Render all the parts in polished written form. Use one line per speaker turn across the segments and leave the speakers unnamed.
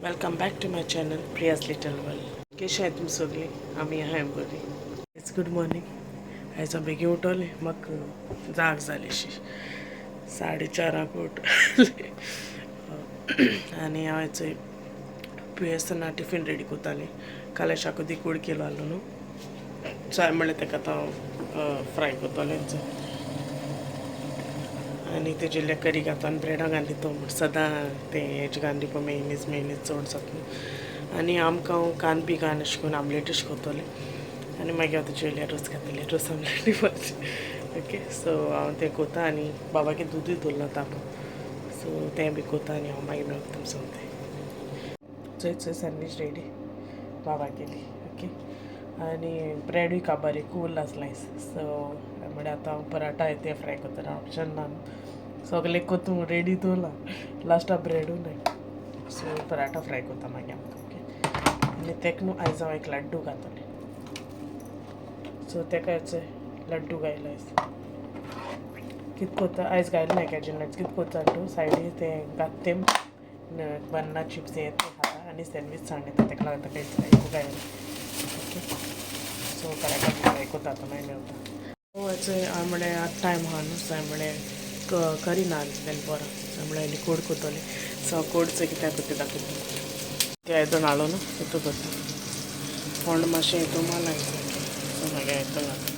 Welcome back to my channel Priya's little world. कशें आहाय तुमी सगळीं? आमी आहाय बरी. It's good morning. आयज हांव बेगीन उठोलें, म्हाका जाग जाली शी 4:30 उठलें आनी हांव आयज पियेसतना टिफीन रेडी कोतालें. काल शाकोती कोड केलो आहलो न्हू, सो हांवें म्हणलें तेका आतां हांव फ्राय कोतोलें आनी तेजे इल्लें करी घातो आनी ब्रेडां घालून दितो म्हण सदां तें हेजे घालून दिवपा मेयनीज मेयनीज चड जाता न्हू. आनी आमकां हांव कांदो बी घालून अशें करून आमलेट अशें कोत्तोलें आनी मागीर हांव तेजें इल्लें रोस घातलें, रोस आमलेट दिवपाचें. ओके, सो हांव तें कोता आनी बाबागे दुदूय दवरलां तापोवन, सो तें बी कोता आनी हांव मागीर मेळटा तुमकां सोमतें. चोय चोय सँडवीच रेडी बाबा केली. ओके, आनी ब्रेडूय काबार उरला स्लायस, सो म्हळ्यार आतां हांव पराठा तें फ्राय कोत्तलें. ऑप्शन ना, सगळें कोतूं रेडी दवरलां, लास्टाक ब्रेडूय नाय, सो पराठा फ्राय कोत्ता मागीर आमकां. ओके, आनी तेका न्हू आयज हांव एक लाड्डू घातलें, सो तेका लड्डू घायलो आयज. कितें कोत्ता आयज घायलें ना कॅजू नट्स, कितें कोत्ता तूं सायडी तें घात तें बनाना चिप्स हें तें खाता आनी सँडवीच सांडता तेका लागून ताका एकू घायलें. ओके, सो पराठा फ्राय कोत्ता आतां मागीर मेवता. आयज हांवें म्हळें आतां टायम आहा न्हू, सो हांवें म्हळें करी ना दनपरां, सो म्हळ्यार इल्ली कोड कोत्तोलें. सो हांव कोडचो कित्याक कोत्ता दाखयता. तें आयदन हाडलो न्हू, तितू कोत्ता फोंड मातशें हितू मारलां, सो मागीर हितू घातलें,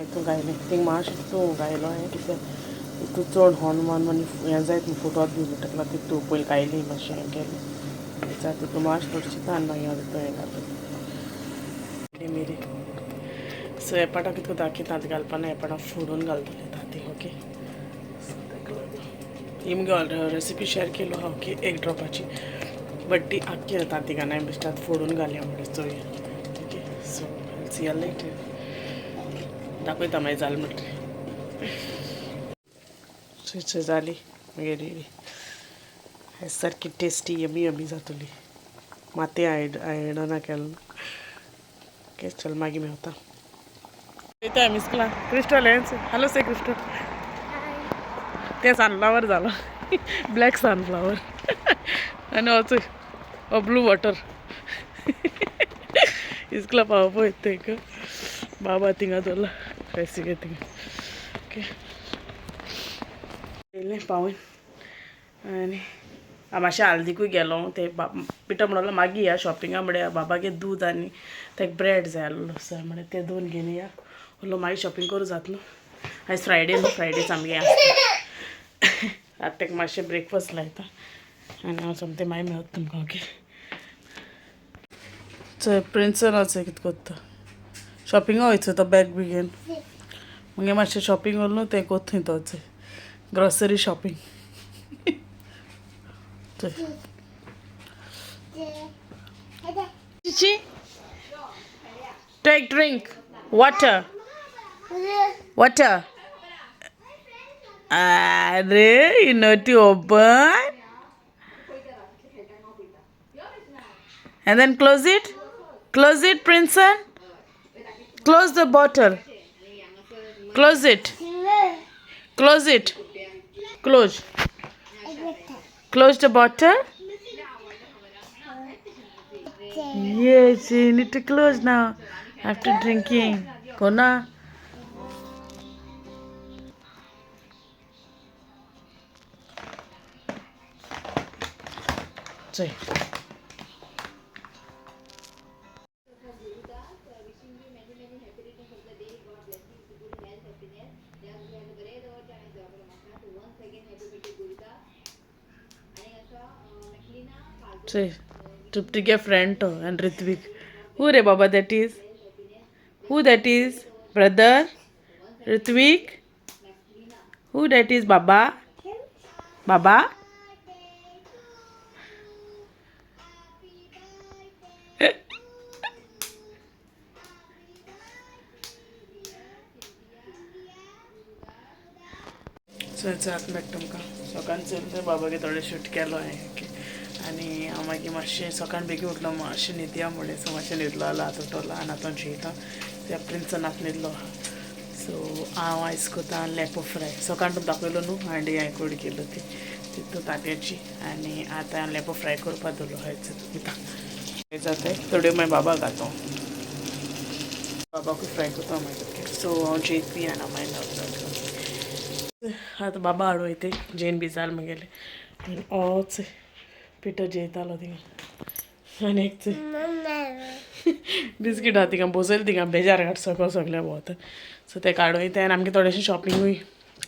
हितू घायलें थिंग मातशें तितू घायलो हांवें कित्याक हितू चड होन मान आनी हें जायत न्हू फुटोत बी म्हणटा लागून तितू पयलीं घायली मातशें हें केलें तितू मातशें थोडशें आनी मागीर हांव तितू हें घातलें मिरी. सो एपाटां कितें कोत्ता की तांत घालपा ना, एपाटां फोडून घालतलें तांती. ओके, सो ताका लागून ही मुगे रेसिपी शेअर केलो हांव की एक ड्रॉपाची, बट ती आख्खी तांती घालना, बेश्टे आतां फोडून घालया म्हणल्यार चोया. Okay, so see you later, दाखयता मागीर जालें म्हणटकीर. सो जाली मागीर रेडी, सारकी टेस्टी यमी यमी जातली. माती आयदनां केलें. ओके, चल मागीर मेवता. वयता मिस्कला क्रिस्टल हेंच. हॅलो से क्रिस्टल, तें सनफ्लावर जालां, ब्लॅक सनफ्लावर आनी वच हो ब्लू वॉटर. इस्कुला पावपा वयता तेंका बाबा थिंगा दवरला रेसिपी थिंगा. ओके, येयलें पावून आनी हांव मातशें आल्दीकूय गेलो. ते पिठो म्हणलो मागीर या शॉपिंगा, म्हळ्यार बाबागे दूद आनी तेका ब्रेड जाय आसलो, सो म्हळ्यार ते दोन घेवन या उरलो, मागीर शॉपिंग करूं जाता न्हू. आयज फ्रायडे न्हू, फ्रायडेच आमगे आसता. आतां तेका मातशें ब्रेकफास्ट लायता आनी हांव सोमतें मागीर मेळत तुमकां. ओके, चोय प्रिन्सन चोय कितें कोत्ता, शॉपिंगा वयचो तो बॅग बी घेवन. मुगे मातशें शॉपिंग उरलो न्हू, तें कोत्ता थंय तो चोय ग्रॉसरी शॉपिंग चोय. Chichi, take drink water, water. Arey, you know to open and then close it. Close it, Princeton. Close the bottle. Close it. Close it. Close. Close the bottle. Yes, you need to close now after drinking. Kona. Say. Say, Tripti friend to and Ritvik. Who re Baba that is? Who that is? Brother? Ritvik? Who that is Baba? Baba? So आतां मेळटा तुमकां. सकाळीं चलता बाबागे थोडे shoot केलो हांवें आनी हांव मागीर मातशें सकाळीं बेगीन उठलो, मातशें न्हिदया म्हणलें, सो मातशें न्हिदलो जाल्यार आतां उठलो आनी आतां जेयता. त्या प्रिन्सन आतां न्हिदलो. सो हांव आयज कोता लेपो फ्राय. सकाळीं तुमकां दाखयलो न्हू हांडी हांवें कोड केलो ती, तितू तांतयाची आनी आतां लेपो फ्राय करपा दवरलो हय जाता थोड्यो मागीर बाबा घातो बाबाकूय फ्राय करता मागीर. सो हांव जेयत बी आनी मागीर आतां बाबा हाडू वयता जेन बी जाल मागेलें आनी होच पिठो जेयतालो थिंगा आनी एक बिस्कीट आहा तिका बसयली तिका बेजार घाट सकल सगळें भोंवता. सो ते काडून वयता आनी आमगे थोडेशें शॉपिंगूय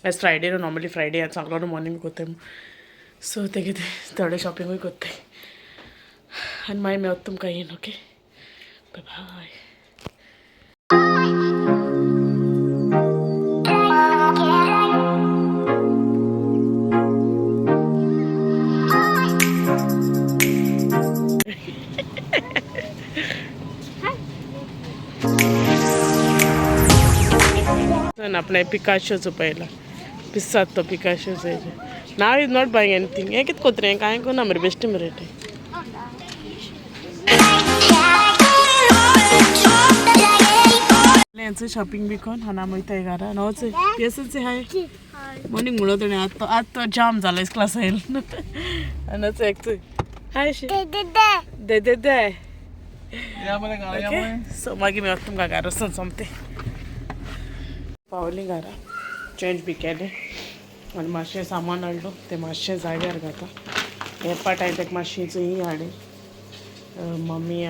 एज फ्रायडे न्हू नॉर्मली फ्रायडे आतां सगळो मॉर्निंग करताय सो ते कितें थोडे शॉपिंगूय करताय आनी मागीर मेळत तुमकां येन. Okay bye bye. आपणे पिकाशोचो पयला पिसात तो पिकाशोचो now is not buying anything. हें कितें कोत्रें कांय कोना मरे बेश्टें मरे तें. हेंचो शॉपिंग बी कोन आनी आमी वयताय घरा नवच पियेसनचे हाय मॉर्निंग म्हणलो तेणें आतां आतां जाम जाला क्लास आयलो आनी एक हाय दे दे दे. ओके सो मागीर मेळत तुमकां घरा वचून सोमतें. पावली घरा चेंज बी केलें आनी मातशें सामान हाडलो तें मातशें जाग्यार घाता. हे पाट हांवें ताका मातशी ही हाडली mummy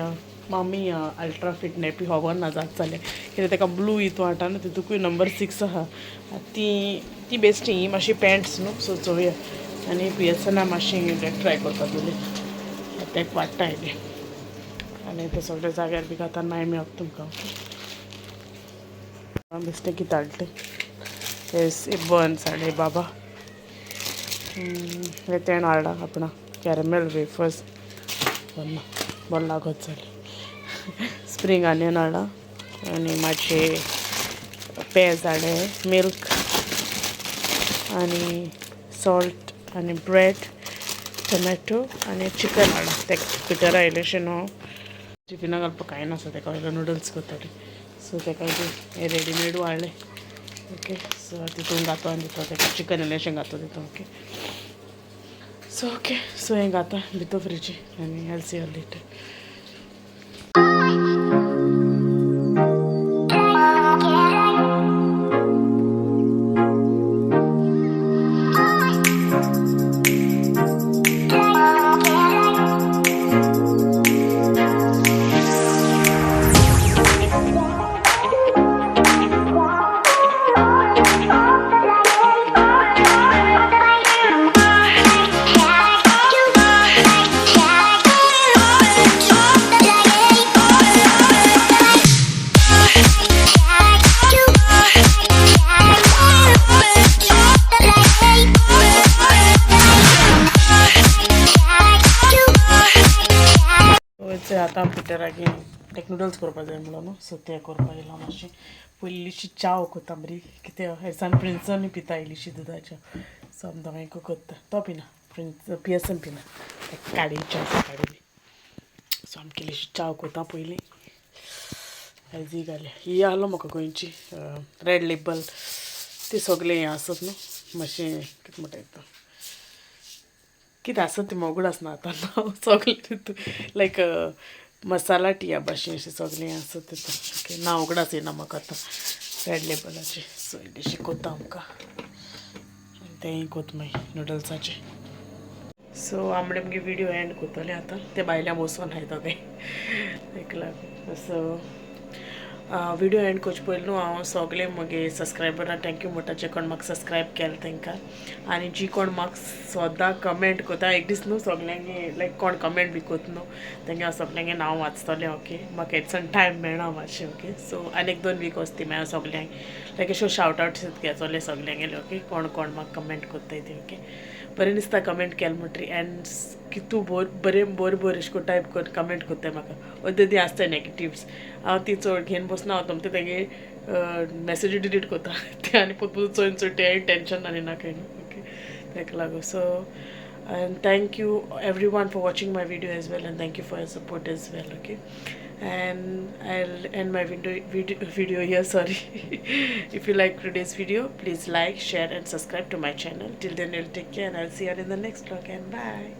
mummy ultra fit nappy खबर ना जात जालें कित्याक ताका ब्लू हितू हाडटा न्हू तितूकूय नंबर 6 आहा ती ती बेश्टी ही मातशी पॅन्ट्स न्हू सो चोवया. आनी पियेसना मातशें ट्राय करपा तुली ताका वाडटा येयलें आनी ते सगळे जाग्यार बी घाता मागीर मेळत तुमकां. ओके बेश्टें कितें हाडलें हे बन्स हाडले बाबा हे तेण हाडला आपणा कॅरमेल वेफर्स बरो लागत जालें. स्प्रींग आनियन हाडला आनी मातशे पेज हाडले मिल्क आनी सॉल्ट आनी ब्रेड टोमॅटो आनी चिकन हाडला. तेका पिटर आयलेशें न्हू टिफिना घालपाक कांय नासता तेका वयलो नुडल्स करतले सो तेका हें रेडीमेडू हाडलें. ओके सो तितून घातो आनी दिता तेका चिकन इल्लेशें घातो तितून. ओके सो ओके सो हें घाता भितर फ्रिजी आनी I see you later. आतां पिटरागे लायक नुडल्स करपा जाय म्हणून न्हू सो ते करपा येयला. मातशें पयली इल्लीशी च्याव कोत्ता बरी कितें हेसान प्रिन्सनूय पिता इल्लीशी दुदाच्या सो आमी दोगांयकूय कोत्ता. तो पिना प्रिन्स पियसन पिना काडी च्या काडी सो आमकां इल्लीशी च्याव कोत्ता पयलीं. हेजी घाल्या ही आहलो म्हाका गोंयची रेड लेबल ती सगळें हें आसत न्हू मातशें कितें म्हणटा तो कितें आसत ती मोगूड आसना आतां नांव सगळें तितून लायक मसाला टिया भाशेन अशें सगळें आसत तितून. ओके नांव उगडास येना म्हाका आतां रेड लेबलाचें. सो इल्लीशी कोत्ता आमकां आनी तेंय कोत मागीर नुडल्साचें. सो आमडे मगे विडियो एंड कोत्तले आतां ते भायल्या बसोन हाय दोगांय तेका लागून. सो विडियो एंड करचे पयलीं न्हू हांव सगळे म्हगे सबस्क्रायबरां thank you म्हणटा जे कोण म्हाका सबस्क्रायब केलें तांकां आनी जी कोण म्हाका सदां कमेंट करता एक दीस न्हू सगल्यांगे लायक कोण कमेंट बी करता न्हू तेंगे हांव सगल्यांगे नांव वाचतलें. ओके म्हाका हेचन टायम मेळना मातशें. ओके सो आनी एक 2 वीक वचती मागीर सगल्यांक लायक अश्यो शावट आवट घेतले सगल्यांगेले. ओके कोण कोण म्हाका कमेंट करताय ती. ओके बरें दिसता कमेंट केलें म्हणटरी एंड कितू बरें बरें बरें अशें करून टायप करून कमेंट करताय म्हाका. अर्दे ती आसताय नेगेटिव्स हांव ती चड घेवन बसना हांव तुमकां तेगे मॅसेजी डिलीट करता ते आनी पोत पोत चोयन चोय तें टेंशन आनी नाका न्हू. ओके तेका लागून so and thank you everyone for watching my video as well and thank you for your support as well. Okay And I'll end my video here, sorry. If you like today's video, please like, share and subscribe to my channel. Till then, you'll take care and I'll see you in the next vlog, and bye.